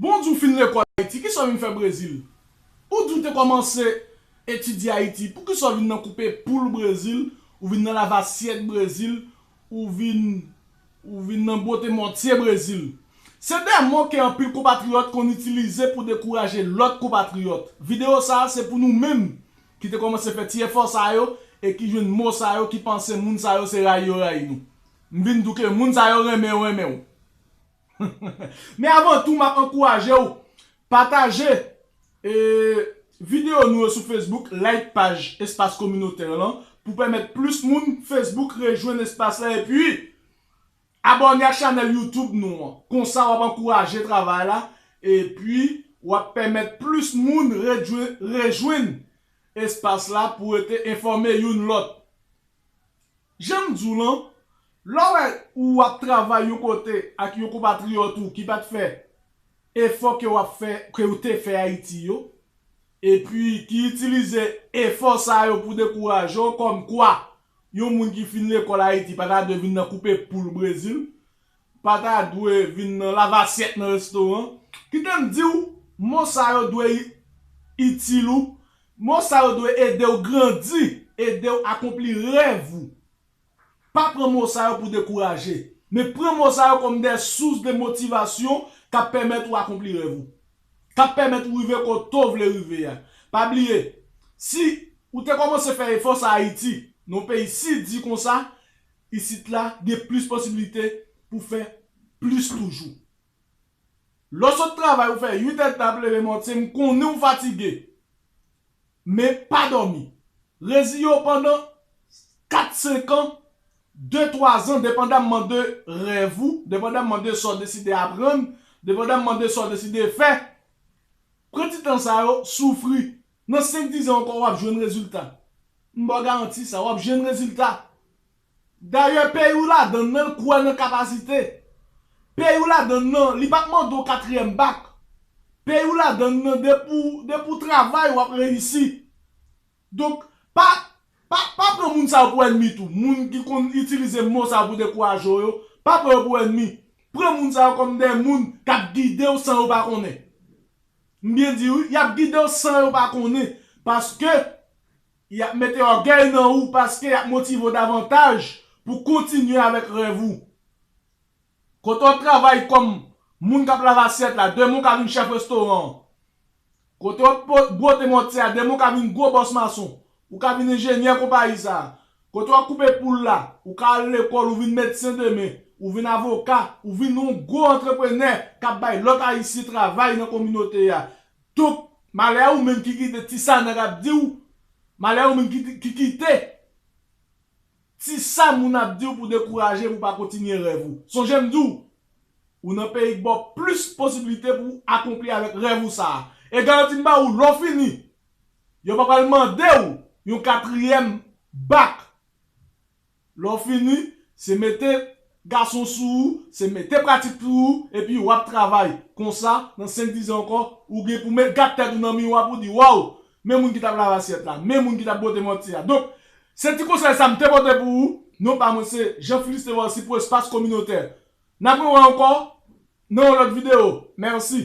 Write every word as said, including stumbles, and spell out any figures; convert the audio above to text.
Bon, w di w fin lekòl Ayiti, kisa w vin fè Brezil? Ou di w te kòmanse etidye Ayiti, poukisa w vin nan koupe poul Brezil, ou vin nan lave asyèt Brezil, ou vin, ou vin nan bwote mòtye Brezil? Se de mo ke anpil konpatriyòt konn itilize pou dekouraje lòt konpatriyòt. Videyo sa a se pou nou menm ki te kòmanse fè ti efò sa yo e ki jwenn mo sa yo, ki panse moun sa yo se rayi yo rayi nou. M vin di w ke moun sa yo renmen yo renmen w. Men avan tou, m ap ankouraje w pataje e, videyo nou yo sou Facebook, like paj Espas Kominotè lan pou pèmèt plis moun Facebook rejwenn espas la epi abòne ak chanèl YouTube nou an. Konsa w ap ankouraje travay la epi w ap pèmèt plis moun rejwenn, rejwenn espas la pou rete enfòme youn lòt. Jan m di w lan, lè w wè ou ap travay yon kote ak yon konpatriyòt ou ki pa t fè efò ke w ap fè, ke w te fè Ayiti yo, epi ki itilize efò sa yo pou dekouraje w, kòmkwa yon moun ki fin lekòl Ayiti pa ta dwe vin nan koupe poul Brezil, pa ta dwe vin nan lave asyèt nan restoran. Kite m di w, mo sa yo dwe i-, itil ou. Mo sa yo dwe ede w grandi, ede w akonpli rèv ou. Pa pran mo sa yo pou dekouraje, men pran mo sa yo kòm de sous de motivasyon k ap pèmèt ou akonpli rèv ou, k ap pèmèt ou rive kote w vle rive a. Pa bliye, si ou te kòmanse fè efò sa Ayiti, nan yon peyi si di konsa, isit la gen plis posiblite pou fè plis toujou. Lè w sot travay, ou fè uit èdtan ap leve mòtye, m konnen w fatige. Men pa dòmi. Reziye w pandan kat, senk an, de, twa zan, depandamman de rèv ou, depandamman de sa w deside aprann, depandamman de sa w deside fè. Pran ti tan sa yo, soufri. Nan senk, diz an ankò, w ap jwenn rezilta. M ba w garanti sa, w ap jwenn rezilta. Dayè, peyi w ladann nan, l kwè nan kapasite. Peyi w ladann nan, li p ap mande w katriyèm bak. Peyi w ladann nan, depi w, depi w travay, w ap reyisi. Donk, pa, pa, pa pran moun sa yo pou ènmi tou. Moun ki konn itilize mo sa yo pou dekouraje w yo, pa pran yo pou ènmi. Pran moun sa yo kòm de moun k ap gide w san yo pa konnen. M byen di wi, y ap gide w san yo pa konnen. Paske y ap mete ògèy nan ou, paske y ap motive w davantaj pou kontinye avèk rèv ou. Kote w ap travay kòm moun k ap lave asyèt la, demen w ka vin chèf restoran an. Kote w ap po-, bwote mòtye a, demen w ka vin gwo bòs mason. Ou ka vin enjenyè konpayi sa a. Kote w ap koupe poul la, ou ka al lekòl, ou vin medsen demen, ou vin avoka, ou vin yon gwo antreprenè k ap bay lòt Ayisyen travay nan kominote a. Donk, malè a ou menm ki kite ti sa nèg ap di w, malè a ou menm ki, ki kite ti sa moun ap di w pou dekouraje pou w pa kontinye rèv ou. Sonje m di w, ou nan peyi k ba w plis posiblite pou w akonpli avèk rèv ou sa a. E garanti m ba ou, lè w fini, yo pa pral mande w yon katriyèm bak. Lè w fini, se mete gason sou ou, se mete pratik pou ou, epi w ap travay. Konsa, nan senk, diz an ankò, ou gen pou met, gad tèt ou nan miwa pou w di, waw, men moun ki t ap lave asyèt la, men moun ki t ap bwote mòtye a. Donk, se ti konsèy sa m te pote pou ou. Non pa mwen se Jean Philippe Stevancy pou Espas Kominotè. N ap rewè ankò nan yon lòt videyo. Mèsi.